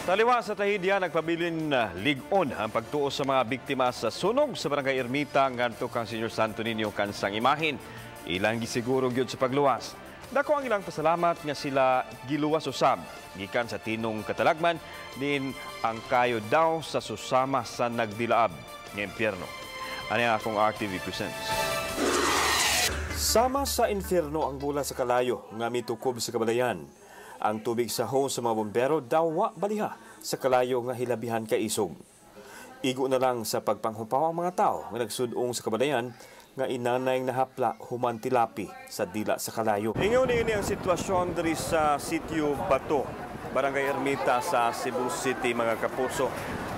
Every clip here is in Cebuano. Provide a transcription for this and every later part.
Taliwa sa trahedya, nagpabilin na lig-on ang pagtuo sa mga biktima sa sunog sa Barangay Ermita ngadto kang Senyor Santo Niño kansang imahin. Ilang gisiguro gyud sa pagluwas. Dako ang ilang pasalamat nga sila giluwas usab gikan sa tinong katalagman din ang kayo daw sa susama sa nagdilaab nga impyerno. Ani ang akong RTV Presents. Sama sa impyerno ang bula sa kalayo nga mitukob sa kabalayan. Ang tubig sa hose sa mga bombero daw wa baliha sa kalayo nga hilabihan ka isog. Igo na lang sa pagpanghupaw ang mga tao nga nagsudong sa kabalayan nga inanay nahapla human tilapi sa dila sa kalayo. Ingon ini ang sitwasyon diri sa Sitio Bato, Barangay Ermita sa Cebu City, mga kapuso.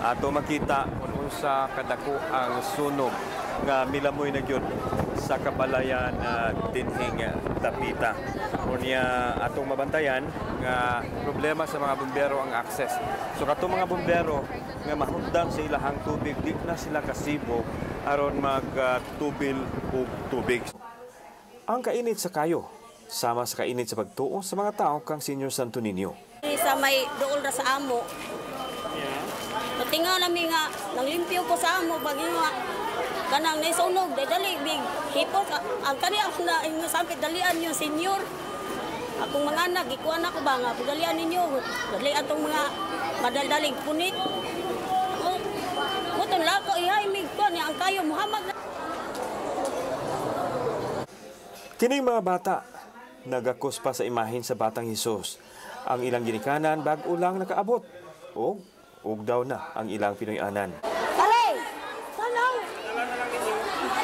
Ato makita kung unsa kadako ang sunog nga milamoy na gyud sa kabalayan dinhing dapita. Unya atong mabantayan nga problema sa mga bumbero ang access. So katong mga bumbero nga mahundan sa ilahang tubig, di na sila kasibog aron magtubil og tubig. Ang kainit sa kayo, sama sa kainit sa pagtuo sa mga tao kang Senior Santo Niño. Sa may dool ra sa amo. Patinga nami nga nanglimpyo ko sa amo bagi nga kanang naisunog dali dali big hipot ang kani ako na yung sampit dalian yung senior. Akong mga anak gikuan ako ba nga dalian ninyo, dalian tong mga madaldaling punit. Mutong lako ihay mig ko niya ang kayo Muhammad. Kining mga bata nagakos pa sa imahin sa Batang Hesus. Ang ilang ginikanan bag-o lang nakaabot og ug daw na ang ilang Pinoy-anan. Pare! Sanaw!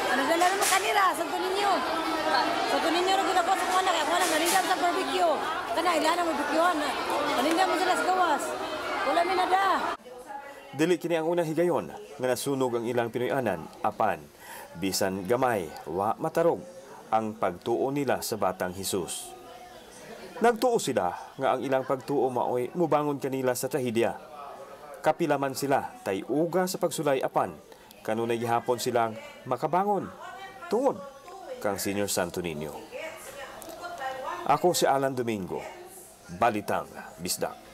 Ano dala naman kanira? Santo Niño. Santo Niño na gud ako sa kuwan kaya kuwan nanindam sa barbecue. Kana ilahan ang barbecuean. Nanindam mo sila sa gawas. Wala mi nada. Dili kini ang unang higayon nga nasunog ang ilang Pinoy-anan apan bisan gamay wa matarog ang pagtuo nila sa Batang Hesus. Nagtuo sila nga ang ilang pagtuo maoy mubangon kanila sa trahedya. Kapila man sila tay uga sa pagsulay apan kanunay gihapon silang makabangon tungod kang Senior Santo Niño. Ako si Alan Domingo, Balitang Bisdak.